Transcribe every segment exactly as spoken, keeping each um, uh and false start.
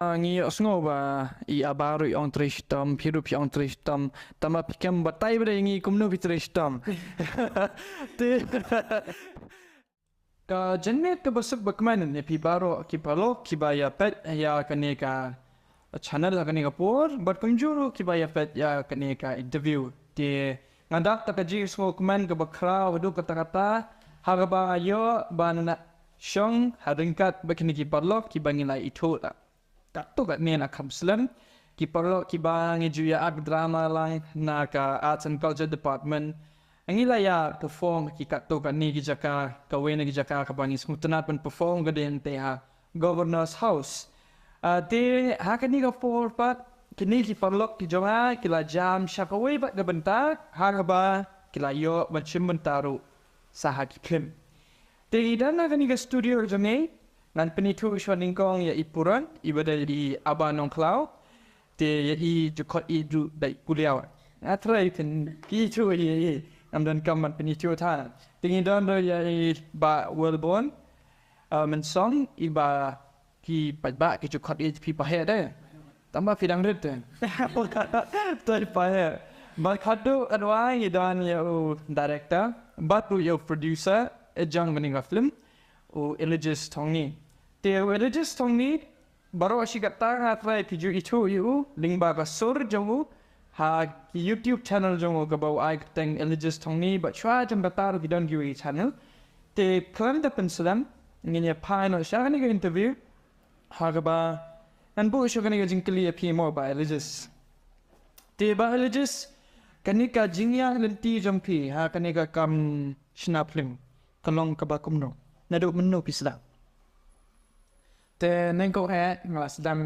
Ah, ngi ïohsngew ba i Aba ruh i ong trei shitom, phi ruh phi ong trei shitom, tangba phi khlem batai ba dei ngi kumno phi trei shitom. Te ka jingmut kaba suk bakmen ïa phi baroh ki paralok kiba ïa peit ïa kane ka channel ha kane ka por, bad kumjuh ruh kiba ïa peit ïa kane ka interview. Te nga dap da ka jingsngewkmen kaba khraw haduh katta katta ha kaba nga ïoh ban shong ha ryngkat bad kine ki paralok kiba ngi la ithuh da katto katne na kham slem. Ki paralok kiba ngi ju ïa act drama lang na ka Arts and Culture Department, ngi la ïa perform ki katto katne ki jaka, kawei na ki jaka kaba ngi sngewtynnat ban perform ka dei hangtei ha Governor's House. Ah, te ha kane ka por pat kine ki paralok ki jong nga ki la jam sha kawei pat ka bynta ha kaba ki la ïoh ban shim bynta ruh sa ha ki film. Te ngi don ha kane ka studio jong ngi, ngan pynithuh shwa nyngkong ïa i Puran, iba dei i Aba Nongkhlaw. Te ïa i ju khot ïa i ruh da i Puliaw. Nga trai pynithuh ïa i, ngam donkam ban pynithuh than. Te ngi don ruh ïa i Bah Wellborn, uh, Mynsong, iba ki paidbah ki ju khot ïa i phi Paheh de. Tangba phi dang rit de. Te i Paheh. Bad haduh katwai ngi don ïa u director bad ruh ïa u producer, eh, jong kane ka film, u Elijah Thongni. Te u Elijah Thongni, baroh shi katta nga trai phi ju ithuh ïa u lyngba ka sur jong u ha ki YouTube channel jong u kaba u ai kyrteng Elijah Thongni, bad shuwa jong kata ruh ki don kiwei ki channel. Te khlem da pynslem, ngin ïa phai noh sha kane ka interview ha kaba ngan buh shuwa kane ka jingkylli ïa phi mo Bah Elijah. Te Bah Elijah, kane ka jingïaid lynti jong phi ha kane ka kam shna film ka long kaba kumno, naduh mynno phi sdang? Te nyngkong eh nga la sdang,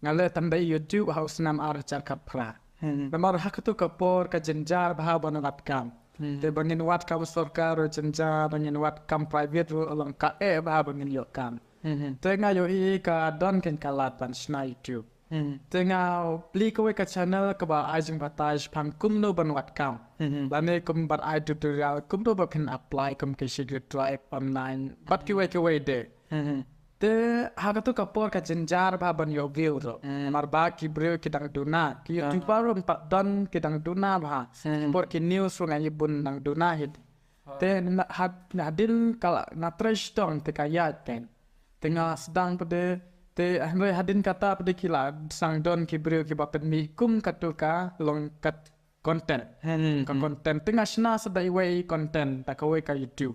nga leh tang da YouTube ha u snem ar hajar khatphra. Hmm. Namar ha kato ka por ka jynjar bha ban wad kam. Hmm. Te ba ngin wad kam sorkar ruh jynjar, ba ngin wad kam private ruh long ka eh bha ba ngin ïoh kam. Hmm. Te nga ïohi ka don kein ka lad ban shna YouTube. Hmm. Te nga plie kawei ka channel kaba ai jingbatai shaphang kumno ban wad kam. Hmm. Lane kum ban ai tutorial kumno ba phin apply kum ki shi Google Drive online bad kiwei kiwei de. Hmm. Te ha kato ka por ka jynjar bha ban ïoh view ruh. Hmm. Namar ba ki briew ki dang duna, ki, ah, YouTuber ruh pat don ki dang duna bha. Hmm. Por ki news ruh nga ïohi bun dang duna hi. Ah. Te na, had-, hadien ka la, nga trei shitom te ka ïaid kein. Te nga sdang pat de, te hynrei hadien kata pat de ki la sdang don ki briew kiba pynmih kum kato ka long kat content. Hmm, ka, hmm, content. Te nga shna sa da iwei i content da kawei ka YouTube.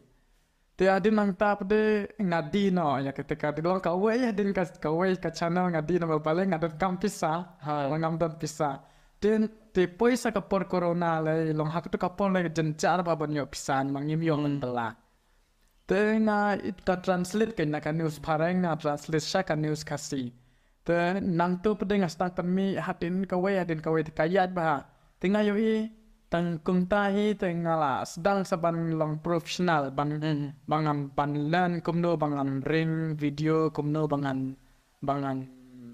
Te hadien nangta pat de nga die noh ïa kata ka, long kawei hadien ka, kawei ka channel nga die noh ba balei nga donkam pisa. Ha. Ba ngam don pisa. Te, te poi sa ka por corona lei, long ha kato ka por lei jynjar bha ban ïoh pisa, ma ngim ïoh, hmm, ban bylla. Te nga it ka translate kein na ka news phareng, nga translate sha ka news Khasi. Te nangto pat de nga sdang pynmih hadien kawei, hadien kawei te ka ïaid bha. Te nga ïohi tang kumta hi te nga la sdang sa ban long professional, ban, hmm, ba ngan, ban learn kumno ba ngan ring video, kumno ba ngan, ba ngan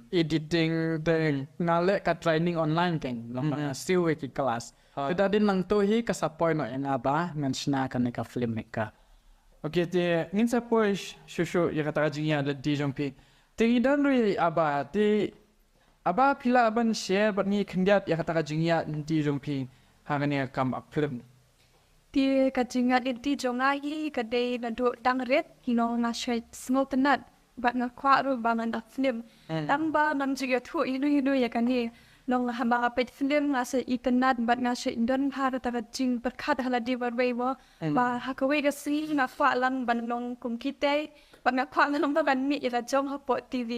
editing, te, hmm, nga leh ka training online kein, long, hmm, ba nga siew ïa ki class. Ha. Te da hadien nangto hi ka sa poi noh ïa nga ba ngan shna kane ka film ïa ka. Okay, te ngin sa poi sh-, shuh shuh ïa kata ka jingïaid lynti jong phi. Te ngi don ruh ïa i Aba, te Aba phi lah ban share bad ngi khyndiat ïa kata ka jingïaid lynti jong phi ha kane ka kam act film? Te ka jingïaid lynti jong nga hi ka dei naduh dang rit, long nga shait sngewtynnat bad nga kwah ruh ba ngan act film. Hmm. Tangba ngam ju ïathuh ïano ïano ïa kane. Long haba nga peit film nga shait itynnat bad nga shait don bha kata ka jingpyrkhat ha lade marwei mo. Hmm. Ba ha kawei ka sngi nga kwah lang ban long kum kitei bad nga kwah lang ba ngan mih ïa la jong hapoh T V.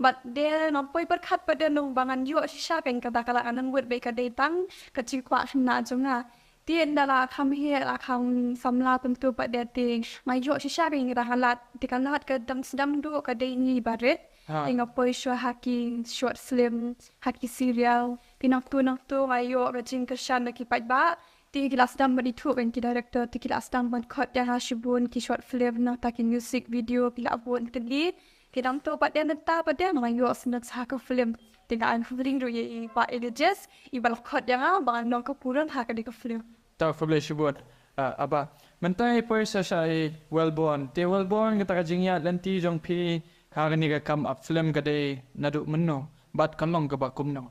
Bad de ngam poi pyrkhat pat de long ba ngan ïoh shisha kein kata ka lad, nga nang wad beit ka dei tang ka jingkwah khynnah jong nga. Te ynda la kham heh, la kham samla kumto pat de te nga ïoh shisha kein kata ka lad. Te ka lad ka dang sdang duh ka dei ngi barit. Ha. Te nga poi shuwa ha ki short film, ha ki serial. Te nangto nangto nga ïoh ka jingkyrshan na ki paidbah. Te ki la sdang ban ithuh kein ki director, te ki la sdang ban khot ïa nga shibun ki short film, nangta ki music video ki la bun tylli. Te nangto pat de, nangta pat de nga ïoh sngewsih ha ka film. Te nga ai khublei ruh ïa i Bah Elijah iba la khot ïa nga ba ngan long ka Puran ha kane ka film. Ta khublei shibun, ah, Aba. Mynta ngi poi sa sha i Wellborn. Te Wellborn, kata ka jingïaid lynti jong phi Ha kane ka kam ap film ka dei naduh mynno bad ka long kaba kumno?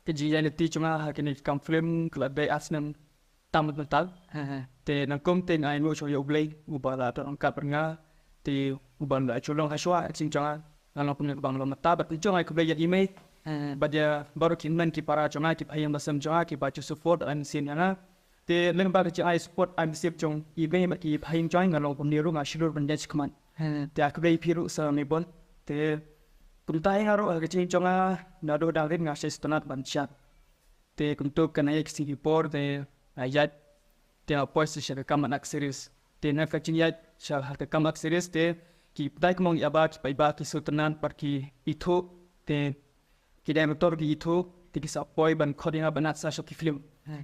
Ka jingïaid lynti jong nga ha kane ka kam film ka la dei ar snem tam mynta. Te nangkum te nga ai nguh shuh ïa U Blei uba la don ryngkat bad nga. Te uba la ju long ha shuwa ka jingim jong nga. Nga long kumne kaba nga long mynta bad ka jong nga ai khublei ïa i mei bad ïa baroh ki hynmen ki para jong nga, ki bahaïing basem jong nga kiba ju support ai mynsiem ïa nga. Te lyngba ka jingai support ai mynsiem jong i mei bad ki bahaïing jong nga, nga long kumne ruh, nga shlur ban ïaid shakhmat. Te ai khublei ïa phi ruh sa mei bun. Te kumta hi nga ruh ha ka jingim jong nga, naduh dang rit nga shait sngewtynnat ban shad. Te kumto kan ïaid ki sngi ki por te nga ïaid, te nga poi sa sha ka kam act series. Te na ka jingïaid sha ha ka kam act series te ki paidbah kumno ïa ba ki paidbah ki sngewtynnat bad ki ithuh, te ki director ki ithuh te ki sa poi ban khot ïa nga ban act sa sha ki film.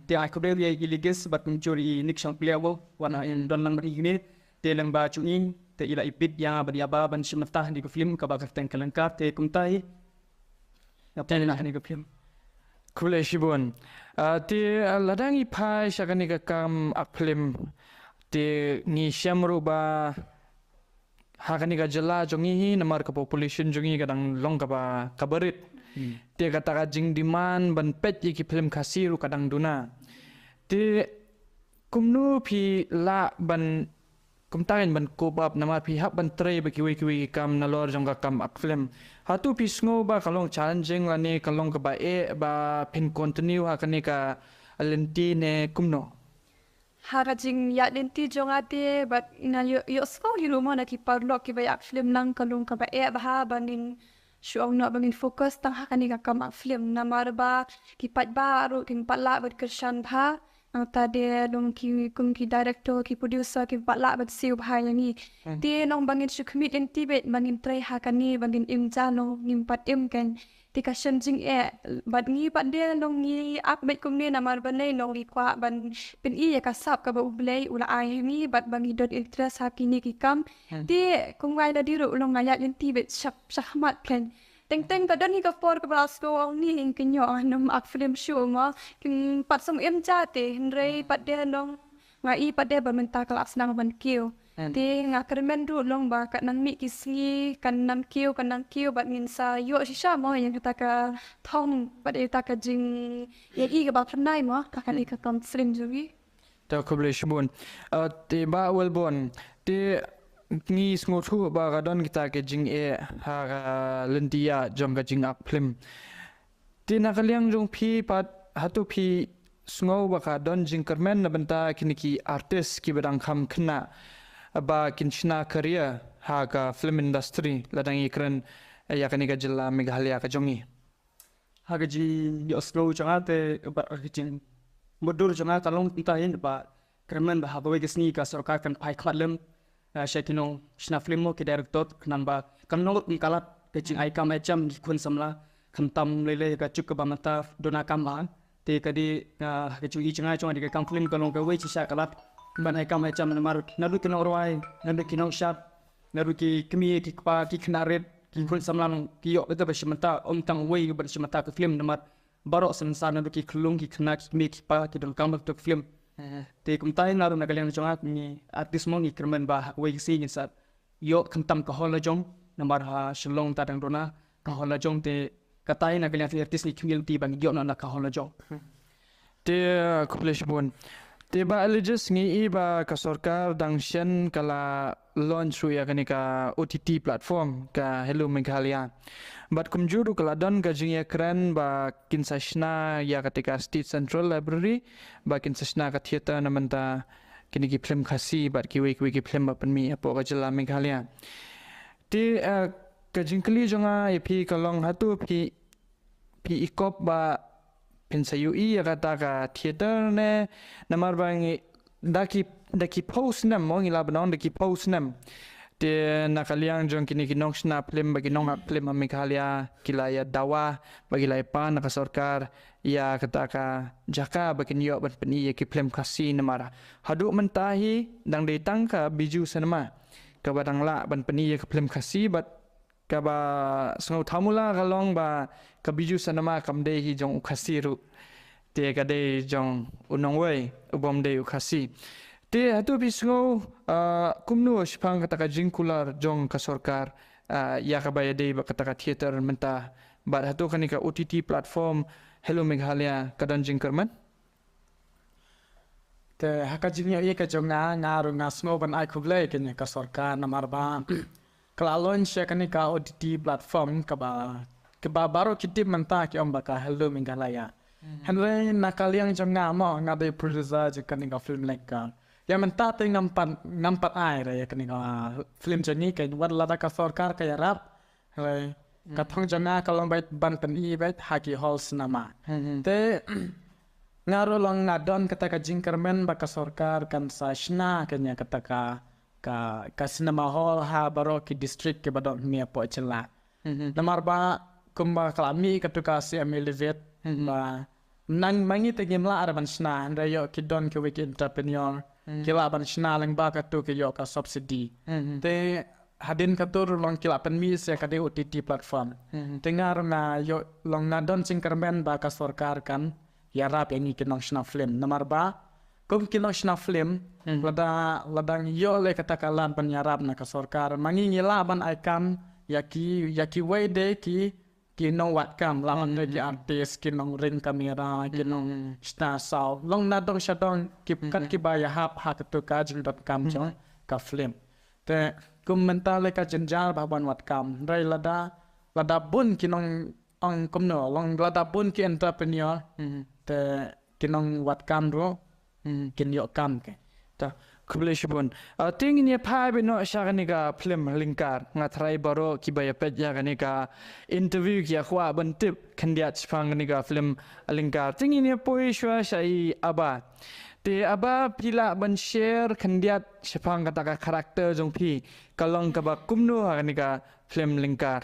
Te ai khublei ïa i Ligis bad kumjuh i Nick Shangpliang, wan in don lang bad i kine. Te lyngba jong i te i la ibit ïa nga bad ïa ba ban shim bynta ha kane ka film kaba kyrteng Ka Lyngkar. Te kumta hi. Nga poi na kane ka film. Khublei shibun. Ah, te, ah, lada ngi phai sha kane ka kam act film, te ngi shem ruh ba ha kane ka jylla jong ngi hi, namar ka population jong ngi ka dang long kaba, kaba rit. Te kata ka jingdemand ban peit ïa ki film Khasi ruh ka dang duna. Te kumno phi lah ban, kumta kan ban cope up, namar phi hap ban trei bad kiwei kiwei ki kam nalor jong ka kam act film. Hato phi sngew ba ka long challenging lane ka long kaba eh ba phin continue ha kane ka lynti ne kumno? Ha ka jingïaid lynti jong nga te bad nga ïoh, ïohsngew hi ruh mo na ki paralok kiba ïa act film, nang ka long kaba eh bha ba ngin shu ong noh ba ngin focus tang ha kane ka kam act film, namar ba ki paidbah ruh kim pat lah ban kyrshan bha. Nangta de long ki, kum ki director, ki producer kim pat lah ban siew bha ïa ngi. Te long ba ngin shu khmih lynti beit ba ngin trei ha kane ba ngin im ja, long ngim pat im kan. Te ka shem jingeh bad ngi pat de long ngi act beit kumne namar balei long ngi kwah ban pyni ïa ka sap kaba U Blei u la ai ha ngi bad ba ngi don interest ha kine ki kam. Te kum nga ïa lade ruh long nga ïaid lynti beit shap shakhmat kan. Teng teng ka don hi ka por kaba la sngew ong ni ing kynnoh ngam act film shuh mo. Kim pat sngewim ja te hynrei pat de long nga i pat de ba mynta ka la sdang ban kiew. Te nga kyrmen ruh long ba kan nang mih ki sngi, kan nang kiew, kan nang kiew bad ngin sa ïoh shisha mo ïa kata ka thong bad ïa kata ka jingïaid kaba phyrnai mo ha kane ka kam film jong ngi. Te khublei shibun. Ah, te Bah Wellborn, te ngi sngewthuh ba ka don kita ki jingeh ha ka lynti ïa jong ka jing act film. Te na ka liang jong phi pat, hato phi sngew ba ka don jingkyrmen na bynta kine ki artist kiba dang kham khynnah ba kin shna career ha ka film industry lada ngi kren ïa kane ka jylla Meghalaya ka jong ngi? Ha ka jingïohsngew jong nga te bad ka jingmudui jong nga ka long kumta hi ba kyrmen ba ha kawei ka sngi ka sorkar kan phai khmat lem, eh, sha ki nongshna film mo ki director khnang ba kan long ruh ka lad ka jingai kam ai jam ki khun samla khamtam lei lei ka juk kaba mynta duna kam bha. Te ka dei, eh, ka jong i jong nga jong nga dei ka kam film ka long kawei shisha ka lad ban ai kam ai jam namar naduh ki nongrwai, naduh ki nongshad, naduh ki kmie ki kpa ki khynnah rit ki khun samla nong ki ïoh beit ba shim bynta, ym tang wei ban shim bynta ka film namar baroh sensar naduh ki khyllung ki khynnah ki kmie ki kpa ki donkam beit ka film. Te kumta hi naduh na ka liang jong nga ngi artist mo ngi kyrmen ba ha kawei ka sngi ngin sa ïoh khamtam ka hall la jong namar ha Shillong ta dang duna ka hall la jong te kata hi na ka liang artist ngi khmih lynti ba ngin ïoh noh na ka hall la jong. Te, uh, khublei shibun. Te Bah Elijah ngi i ba ka sorkar dang shen ka la launch ruh ïa kane ka O T T platform ka Hello Meghalaya. Bad kumjuh ruh ka la don ka jingïakren ba kin sa shna ïa kata ka State Central Library, ba kin sa shna ka theater na bynta kine ki film Khasi bad kiwei kiwei ki film ba pynmih hapoh ka jylla Meghalaya. Te, eh, ka jingkylli jong nga ïa phi ka long hato phi, phi i kop ba phin sa ïohi ïa kata ka theater ne namar ba ngi da ki, da ki phew snem mo ngi lah ban ong da ki phew snem. Te na ka liang jong kine ki nongshna film bad ki nong act film ha Meghalaya ki la ïa dawa bad ki la ïa pan na ka sorkar ïa kata ka jaka ba kin ïoh ban pyni ïa ki film Khasi namar haduh mynta hi dang dei tang ka Bijou Cinema kaba dang lah ban pyni ïa ki film Khasi bad kaba sngewthuh mula ka long ba ka Bijou Cinema kam dei hi jong u Khasi ruh. Te ka dei jong u nongwei u bym dei u Khasi. Te hato phi sngew, ah, kumno shaphang kata ka jingkular jong ka sorkar ah, ïa kaba ïadei bad kata ka theater mynta, bad hato kane ka O T T platform Hello Meghalaya ka don jingkyrmen? Te ha ka jingïohi ka jong nga, nga ruh nga sngew ban ai khublei ïa kane ka sorkar namar ba ka la launch ïa kane ka O T T platform kaba, kaba baroh ki tip mynta ki ong ba ka Hello Meghalaya. Hynrei na ka liang jong nga mo, nga dei producer jong kane ka film Lengkar. Ïa mynta te ngam pat, ngam pat ai re ïa kane ka film jong ngi, ka wat lada ka sorkar ka ïarap. Hynrei ka thong jong nga ka long beit ban pyni beit ha ki hall cinema. Te nga ruh long nga don kata ka jingkyrmen ba ka sorkar kan sa shna kane kata ka, ka, ka cinema hall ha baroh ki district kiba don hangne hapoh jylla. Namar ba kumba ka la mih katu ka C M Elevate ba nang ma ngi te ngim lah re ban shna, hynrei ïoh ki don kiwei ki entrepreneur ki lah ban shna lyngba katu ki ïoh ka subsidy. Te hadien katu ruh long ki la pynmih sa ïa kane O T T platform. Te nga ruh nga ïoh long nga don jingkyrmen ba ka sorkar kan ïarap ïa ngi ki nongshna film. Namar ba kum ki nongshna film, lada, lada ngi ïoh leh kata ka lad ban ïarap na ka sorkar, ma ngi ngi lah ban ai kam ïa ki, ïa kiwei de ki, ki nongwad kam, lah ban dei ki artist, ki nongring kamera, ki nongshna sound. Long na dong sha dong ki kat kiba ïahap ha katu ka jingdonkam jong ka film. Te kum mynta leh ka jynjar ba ban wad kam. Hynrei lada, lada bun ki nong, ong kumno, long lada bun ki entrepreneur, te ki nongwad kam ruh kin ïoh kam ke. Ta, khublei shibun. Ah, te ngin ïa phai beit noh sha kane ka film Lengkar. Nga tharai baroh kiba ïa peit ïa kane ka interview ki ïa kwah ban tip khyndiat shaphang kane ka film Lengkar. Te ngin ïa poi shuwa sha i Aba. Te Aba, phi lah ban share khyndiat shaphang kata ka character jong phi, ka long kaba kumno ha kane ka film Lengkar?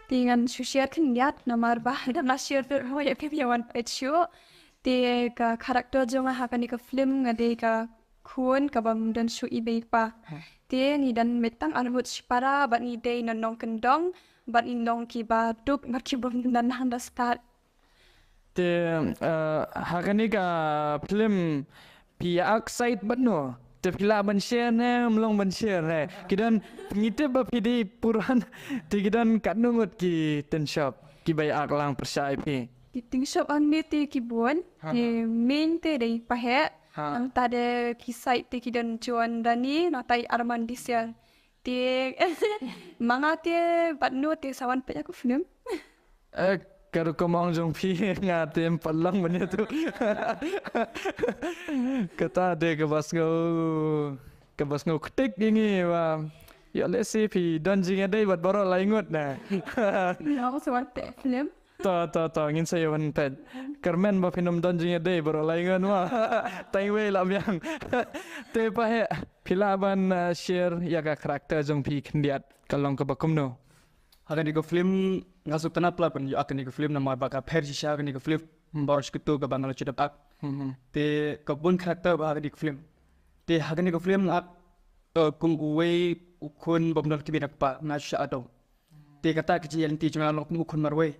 Te ngan shu share khyndiat namar ba da nga share te ruh ïa phim ïa wan peit shuh. Te ka character jong nga ha kane ka film nga dei ka khun kabym don shuh i mei i pa. Te ngi don mynta arngut shipara bad ngi dei na nongkyndong bad ngi long kiba duk bad kibym don nang da stad. Te, eh, ha kane ka film phi ïa act side bad no? Te phi lah ban share ne, ym long ban share ne? Ki don, ngi tip ba phi dei puran, te ki don katno ngut ki tynshop kiba ïa act lang pyrshah ïa phi? Ki tynshop hangne te ki bun, ki main te dei Pahek, nangta de ki side te ki don Joan Rani, nangta i Arman Disial. Te ma nga te bad no te sa wan peit ïa ka film. Eh, ka rukom ong jong phi nga te ym pat long ban ïathuh. Kata de kaba sngew, kaba sngew ktik ïa ngi ba ïoh lehse phi don jingïadei bad baroh lai ngut ne. Nga ong sa wan peit film. To, to, to, ngin sa ïa wan peit. Kyrmen ba phin ym don jingïadei baroh lai ngut ma. Tang iwei la biang. Te Pahek, phi lah ban, eh, share ïa ka character jong phi khyndiat, ka long kaba kumno? Ha kane ka film nga sngewtynnat palat ban ïoh act ha kane ka film namar ba ka pher shisha kane ka film baroh shi kato kaba nga la ju dep act. Te ka bun character ba ha kane ka film. Te ha kane ka film nga act, eh, kum uwei u khun bym don kmie na kpa, nga shu shah adong. Te kata ka jingïaid lynti jong nga long kum u khun marwei.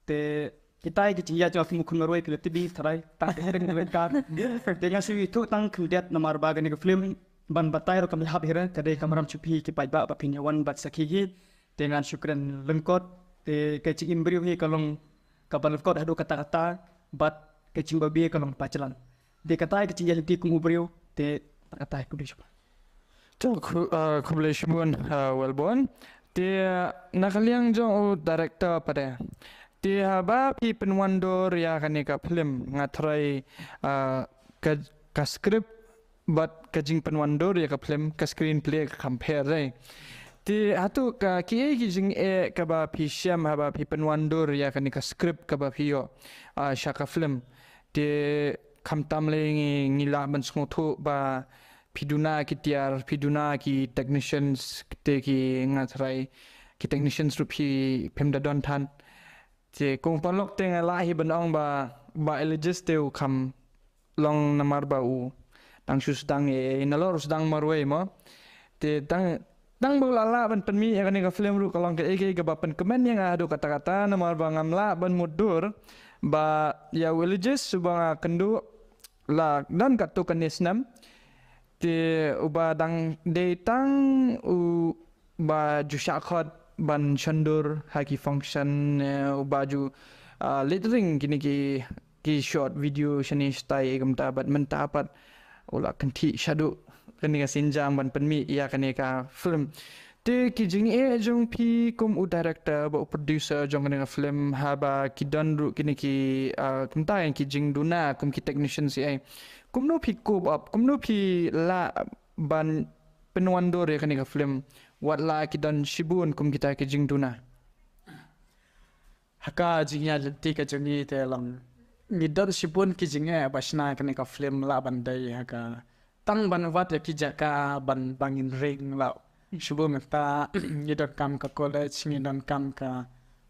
Te kita ki jingïaid jong nga kum u khun marwei phi la tip hi tharai tang ka ring ka. Te nga shu ïathuh tang khyndiat namar ba kane ka film ban batai ruh kam hap hi re, ka dei kamram sha phi ki paidbah ba phin ïa wan ban sakhi hi. Te ngan shu kren lyngkot, te ka jingim briew hi ka long kaba lyngkot haduh katta katta, bad ka jingbabe ka long pajlan. Te kata ka jingïaid lynti kum u briew, te kata, khublei shibun. To, khu-, ah, khublei shibun, ah, Welborn. Te, ah, na ka liang jong u director pat de. Te haba phi pynwandur ïa kane ka film, nga tharai, ah, ka, ka script bad ka jingpynwandur ïa ka film, ka screenplay ka kham pher re. Te hato ka, kiei ki jingeh kaba phi shem haba phi pynwandur ïa kane ka script kaba phi ïoh, ah, sha ka film? Te khamtam lei ngi, ngi lah ban sngewthuh ba phi duna ki tiar, phi duna ki technicians, te ki, nga tharai ki technicians ruh phi, phim da don than. Te kum paralok te nga lah hi ban ong ba, ba Elijah te u kham long namar ba u dang shu sdang ei ei, nalor u sdang marwei mo. Te tang, tang ba u la lah ban pynmih ïa kane ka film ruh ka long kaei kaei kaba pynkmen ïa nga haduh katta katta namar ba ngam lah ban mutdur ba ïa u Elijah uba nga kynduh la don katto katne snem. Te uba dang dei tang u ba ju shah khot ban shondur ha ki function, eh, ba ju, ah, lettering kine ki, ki short video shane shatai kumta, bad mynta pat u la kynthih shaduh kane ka sienjam ban pynmih ïa kane ka film. Te ki jingeh jong phi kum u director bad u producer jong kane ka film, haba ki don ruh kine ki, ah, kumta ki jingduna kum ki technician C I. Kumno phi cope up, kumno phi lah ban pynwandur ïa kane ka film, wat la ki don shibun kum kita ki jingduna? Ha ka jingïaid lynti ka jong ngi te long, ngi don shibun ki jingeh ba shna ïa kane ka film lah ban dei ha ka, tang ban wad ïa ki jaka ban, ba ngin ring lah. Shibun mynta ngi donkam ka college, ngi donkam ka,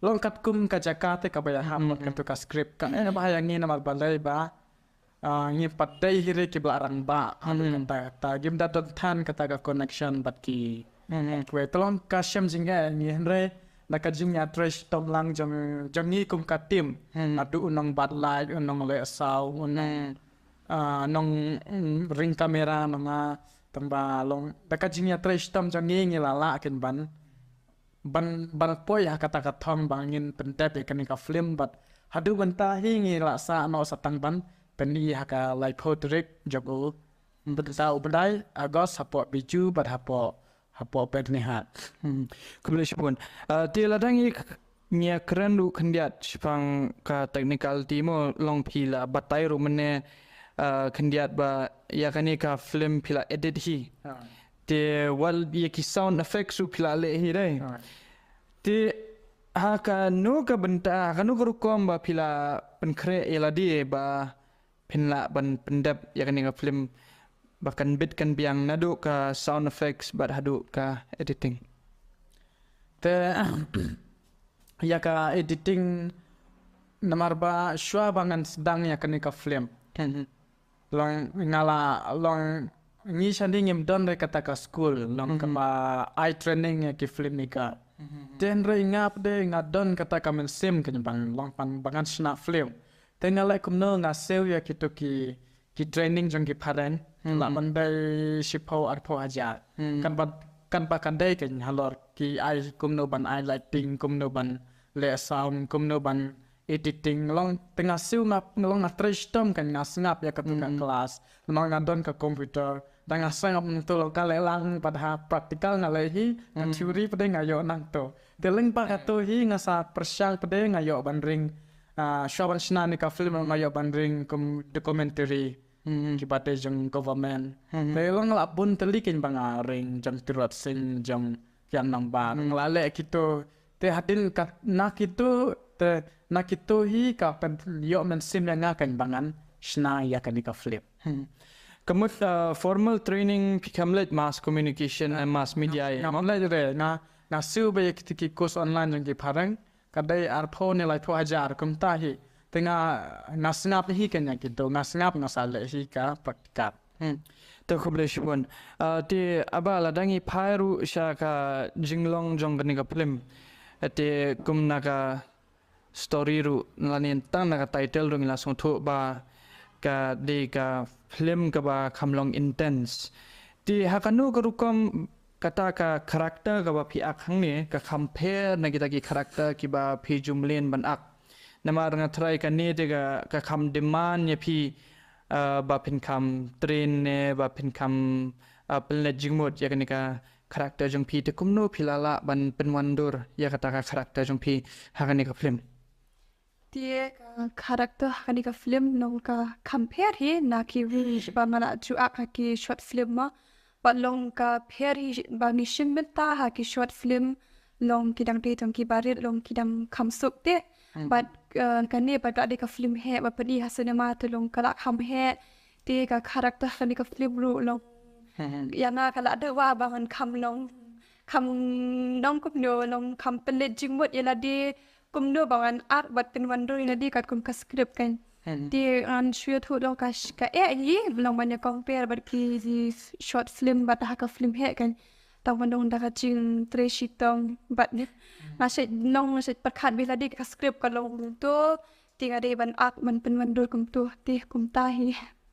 long katkum ka jaka te kaba ïahap bad katu ka script. Ka eh ba ha ïa ngi namar balei ba, ah, ngim pat dei hi re kiba la rangbah. Kata, kata ngim da don than kata ka connection bad ki, kiwei. Te long ka shem jingeh ïa ngi, hynrei da ka jingïatrei shitom lang jong, jong ngi kum ka team. Haduh u nongbat light, u nongleh sound, u nong, ah, nong, mm, ring camera, nonga, tang ba long da ka jingïatrei shitom jong ngi, ngi la lah kin ban, ban, ban poi ha kata ka thong ba ngin pyndep ïa kane ka film, bad haduh mynta hi ngi la sah noh sa tang ban pyni ha ka laiphew tarik jong u, mynta u bnai August, hapoh Bijou bad hapoh, hapoh Byrnihat. Hmm. Khublei shibun. Ah, te lada ngi, ngi ïakren ruh khyndiat shaphang ka technicality mo, long phi la batai ruh mynne, ah, khyndiat ba ïa kane ka film phi la edit hi. Ah. Te wat ïa ki sound effects ruh phi la leh hi dei. Ah. Te ha kano ka bynta, ha kano ka rukom ba phi la pynkhreh ïa lade ba phin lah ban pyndep ïa kane ka film ba kan bit kan biang naduh ka sound effects bad haduh ka editing? Te ïa ka editing, namar ba shuwa ba ngan sdang ïa kane ka film, long nga la, long ngi shane ngim don re kata ka school, long kaba ai training ïa ki filmmaker. Te hynrei nga pat de nga don kata ka mynsiem kane ba ngan long, ban, ba ngan shna film. Te nga leh kumno, nga siew ïa kito ki, ki training jong ki phareng, lah ban dei shiphew arphew hajar. Kan ba, kan ba kan dei kan halor ki ai kumno ban ai lighting, kumno ban leh sound, kumno ban editing. Long te nga siew, nga, nga long nga trei shitom kan, nga sngap ïa katu ka class. Namar nga don ka computer. Da nga sngap nangtu long ka leh lang, bad ha practical nga leh hi, ka theory pat de nga ïoh nangtu. Te lyngba katu hi nga sa pyrshang pat de nga ïoh ban ring, ah, shuwa ban shna ne ka film nga ïoh ban ring kum documentary kiba dei jong government. Te long la bun tylli kane ba nga ring, jong Tirot Sing, jong Kian Nongbar. Nga la leh kito, te hadien ka, na kito, te na kito hi ka pynïoh mynsiem ïa nga kane ba ngan shna ïa kane ka film. Ka mut, ah, formal training phi kam leit, mass communication and mass media, ngam leit re, nga, nga siew ba ïa kito ki course online jong ki phareng, ka dei arphew ne laiphew hajar kumta hi. Te nga, nga sngap hi kane ïa kito, nga sngap, nga sa leh hi ka practical. Hmm. Te khublei shibun. Ah, te aba lada ngi phai ruh sha ka jinglong jong kane ka film. Te kum na ka story ruh lane tang na ka title ruh ngi la sngewthuh ba ka dei ka film kaba kham long intense. Te ha kano ka rukom kata ka character kaba phi act hangne ka kham pher na kita ki character kiba phi ju mlien ban act? Namar nga tharai kane te ka, ka kham demand ïa phi, ah, ba phin kham train ne ba phin kham, ah, pynleit jingmut ïa kane ka character jong phi. Te kumno phi la lah ban pynwandur ïa kata ka character jong phi ha kane ka film? Te ka character ha kane ka film long ka kham pher hi na kiwei ba nga la ju act ha ki short film mo. Bad long ka pher hi ba ngi shim bynta ha ki short film, long ki dang dei tang ki barit, long ki dang kham suk te. Bad, eh, kane pat ka dei ka film heh ba pyni ha cinema, te long ka la kham heh. Te ka character kane ka film ruh long, ïa nga ka la dawa ba ngan kham long, kham long kumno, long kham pynleit jingmut ïa lade, kumno ba ngan act bad pynwandur ïa lade katkum ka script kan. Te ngan shu ïathuh long ka sh-, ka eh hi long ban ïa compare bad ki short film bad ha ka film heh kan. Tang ban long da ka jingtrei shitom bad nga shait long, nga shait pyrkhat ba lade ka script ka long kumto. Te nga dei ban act ban pynwandur kumto, te kumta hi.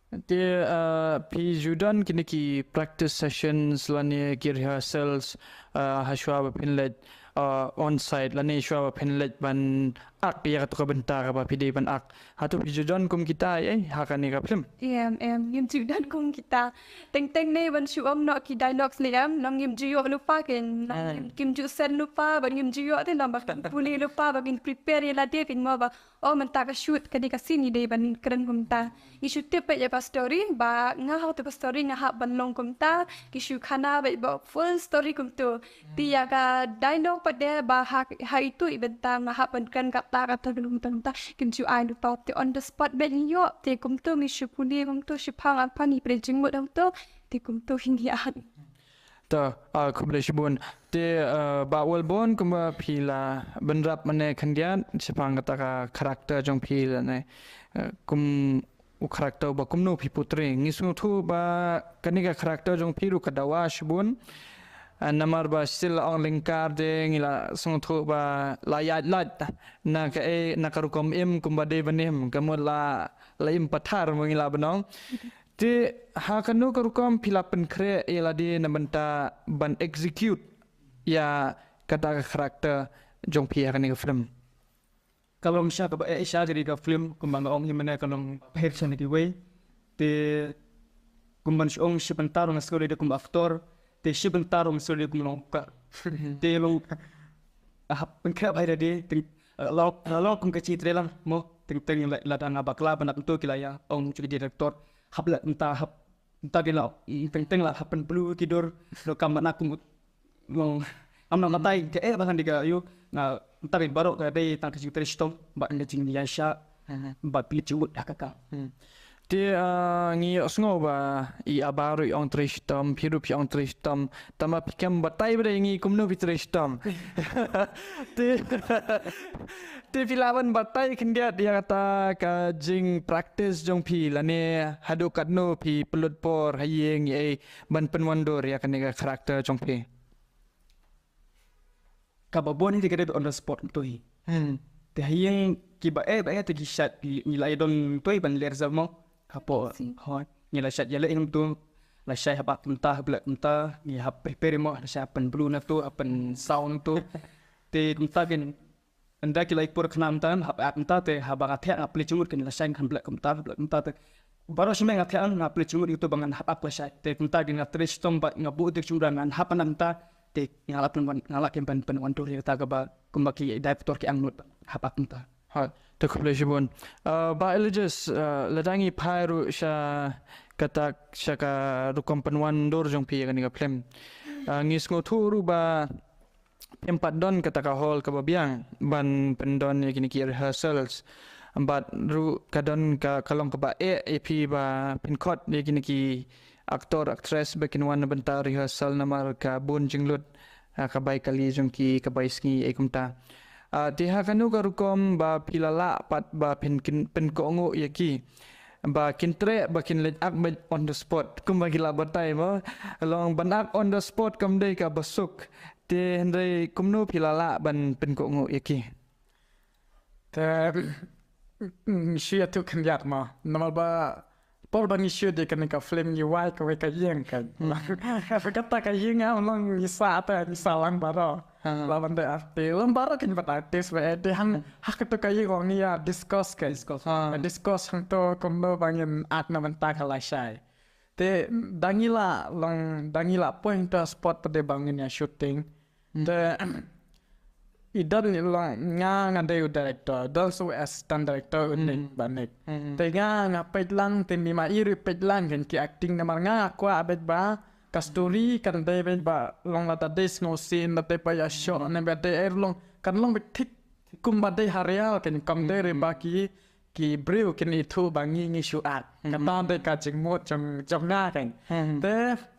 Te uh, phi ju don kine ki practice sessions lane ki rehearsals uh, ha shuwa ba phin leit uh, on site lane shuwa ba phin leit ban ak ïa katu ka bynta kaba phi dei ban ak. Hato phi ju don kum kita ei ha kane ka film? Em em, ngim ju don kum kita. Teng teng ne ban shu ong noh ki dialogues ne em, nong ngim ju ïoh lypa kein, nong ngim ju send lypa, ba ngim ju ïoh te nong ba pule lypa, ba ngin prepare ïa lade kein mo ba. Oh mynta ka shoot ka dei ka scene i dei ban kren kumta. Ngi shu tip peit ïa ka story ba nga hap tu ka story nga hap ban long kumta. Ngi shu khana peit ba full story kumtu. Te ïa ka dialogue pat de ba ha ha itu i bynta nga hap ban kren kata kata kumta kumta. Kim shu ai lypa te on the spot peit ngi ïoh te kumtu ngi shu pule kumtu shu phang apa ngi peit jingmut kumtu. Te kumtu hi ngi ai. To, ah, khublei shibun. Te, ah, Bah Walborn kumba phi la bynrap mane khyndiat shaphang kata ka character jong phi lane, ah, kum u character ba kumno phi portray. Ngi sngewthuh ba kane ka character jong phi ruh ka dawa shibun. Ah, namar ba shisien la ong lyngkar de ngi la sngewthuh ba la ïaid lait na kaei na ka rukom im kumba dei ban im ka mut la la im pathar mo ngi la ban ong. Te ha kano ka rukom phi la pynkhreh ïa lade na bynta ban execute ïa kata ka character jong phi ha kane ka film? Ka long sha kaba eh sha kane ka film kumba nga ong hi mynne ka long pher sha na kiwei. Te kumban shu ong shi bynta ruh nga sngewdei da kum actor te shi bynta ruh nga sngewdei kum long ka. Te long hap pynkhreh bha ïa lade te long long kum ka jingtrei lang mo teng teng lada nga bakla ban ap ntu ki la ïa ong sha ki director hap leh mynta hap Mynta ki la teng teng la hap pynblue ki dur. Lo kam na kum long am na matai ke eh bahan diga yu na mynta ki baroh ka dei tang ka jingtrei shitom ba ka jingïaishah ba phi jingmut ha ka kam. Te ah, ngi ïohsngew ba i Abar ruh i ong trei shitom, phi ruh phi ong trei shitom. Tangba phi khlem batai ba dei ngi kumno phi trei shitom. Te Te phi lah ban batai khyndiat ïa kata ka jingpractice jong phi lane haduh katno phi pynlut por ha ïing ei ban pynwandur ïa kane ka character jong phi? Kaba bun hi te ka dei on the spot to hi. Hmm. Te ha ïing kiba eh ba eh te ki shait ngi la ïa don to hi ban leh rehearsal mo. Hapoh hoi ngi la shait ïa leh ïa to la shait hap ak kumta hap leh kumta ngi hap prepare mo la shait hap pynblue na to hap pynsound na to. Te kumta kin Ynda ki la ïa pur khnang mynta hap ak mynta te haba nga thiah nga plie jingmut kin lashai ngan blek kumta blek kumta te. Baroh shimei nga thiah nga plie jingmut ïa uto ba ngan hap ak lashai te kumta ki nga trei shitom bad nga buh ïa ki jingmut ngan hap mynta te nga la pynwan nga la kem ban pynwandur ïa kata kaba kumba ki director ki angnud hap ak mynta. Ha, te khublei shibun. Uh, Bah Elijah, uh, lada ngi phai ruh sha kata sha ka rukom pynwandur jong phi ïa kane ka film. Uh, ngi sngewthuh ruh ba phim pat don kata ka hall kaba biang ban pyndon ïa kine ki rehearsals. Bad ruh ka don ka ka long kaba eh ïa phi ba phin khot ïa kine ki actor actress ba kin wan na bynta rehearsal namar ka bun jinglut, ah, ka bai kali jong ki ka bai sngi ei kumta. Ah, te ha kano ka rukom ba phi la lah pat ba phin kin pynkohnguh ïa ki ba kin treh ba kin leit ak beit on the spot kumba ki la batai mo. Long ban ak on the spot kam dei kaba suk. Te hynrei kumno phi la lah ban pynkohnguh ïa ki? Te ngi shu ïathuh khyndiat mo. Namar ba por ba ngi shoot ïa kane ka film ngi wai kawei ka ïing ka. Kata ka ïing am long ngi sah te ngi sah lang baroh. Lah ban dei artist lang baroh kin ban artist ba eh te hang ha katu ka ïing ong ngi ïa discuss ka. Discuss. Discuss hangto kumno ba ngin act na bynta ka lashai. Te da ngi la long da ngi la poi hangto spot pat de ba ngin ïa shooting. Te i don long nga nga dei u director don su assistant director u Nick ba Nick. Te nga nga peit lang te ni ma i ruh peit lang kan ki acting namar nga nga kwah beit ba ka story kan dei beit ba long lada dei sngewsih lada dei ba ïa shoh ne ba dei er long kan long beit thik kumba dei ha real kan kam dei re ba ki ki briew kin ithuh ba ngi ngi shu act. Kata dei ka jingmut jong jong nga kan. Te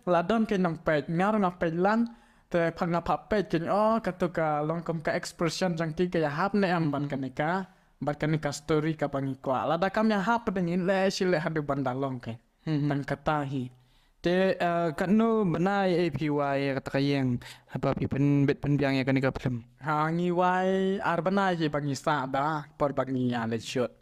la don ki nang peit nga ruh nga peit lang. Te pha nga pha peit kin oh katu ka long kum ka expression jong ki ka ïahap ne em bad kane ka bad kane ka story kaba ngi kwah. Lada kam ïahap dei ngin leh shi leh haduh ban da long kan. Tang kata hi. Te, eh, katno bnai ei phi wai ïa kata ka ïing haba phi pynbit pynbiang ïa kane ka film? Ha ngi wai ar bnai hi ba ngi sah da por ba ngi ïa leit shoot.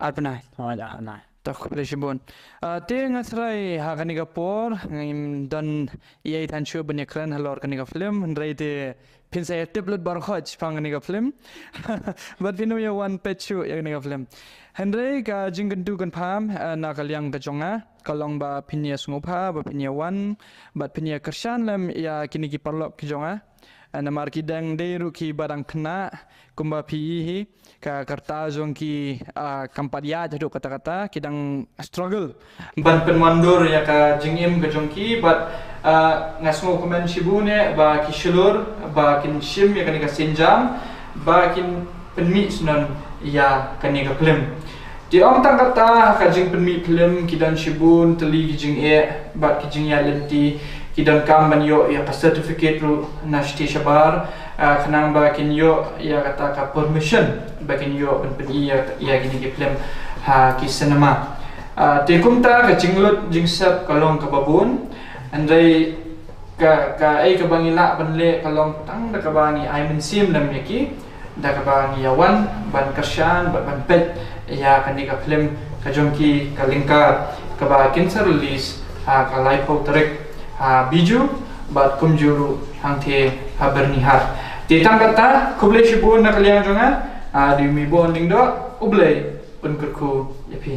Ar bnai. Hooid ar bnai. Ta khublei shibun. Ah, te nga srai ha kane ka por ngim don ïa i than shu ban ïa kren halor kane ka film, hynrei te phin sa ïa tip lut baroh khoit shaphang kane ka film. Bad phin ïa wan peit shuh ïa kane ka film. Hynrei ka jingkyntu kynpham, ah, na ka liang ka jong nga ka long ba phin ïa sngewbha ba phin ïa wan bad phin ïa kyrshan lem ïa kine ki paralok ki jong nga. Ah, namar ki dang dei ruh ki ba dang khynnah kumba phi i hi, ka rta jong ki, ah, kam pat ïaid haduh katta katta, ki dang struggle ban pynwandur ïa ka jingim ka jong ki, bad, ah, nga sngewkmen shibun eh ba ki shlur ba kin shim ïa kane ka sienjam ba kin pynmih shnong ïa kane ka film. Te ym tang kata, ka jingpynmih film ki don shibun tylli ki jingeh bad ki jingïaid lynti, ki donkam ban ïoh ïa ka certificate ruh na shatei shabar, ah, khnang ba kin ïoh ïa kata ka permission ba kin ïoh ban pyni ïa, ïa kine ki film ha ki cinema. Ah, te kumta ka jinglut jingsep ka long kaba bun, hynrei ka, kaei kaba ngi lah ban leh ka long tang da kaba ngi ai mynsiem lem ïa ki, da kaba ngi ïa wan ban kyrshan bad ban peit ïa kane ka film ka jong ki, ka lyngkar kaba kin sa release ha ka laiphew tarik ha Bijou bad kumjuh ruh hangtei ha Byrnihat. Te tang kata, khublei shibun na ka liang jong nga, ah, dei u Mibon Lyngdoh, U Blei un kyrkhu ïa phi.